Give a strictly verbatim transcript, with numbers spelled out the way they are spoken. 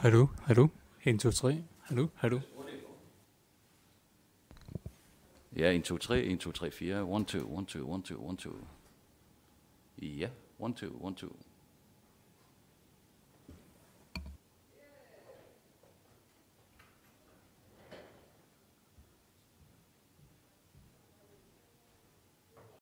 Hallo, hallo. En, to, tre. Hallo, hallo. Ja, en, to, tre, en, to, tre, fire. One, two, one, two, one, two, one, two. Ja, one, two, one, two.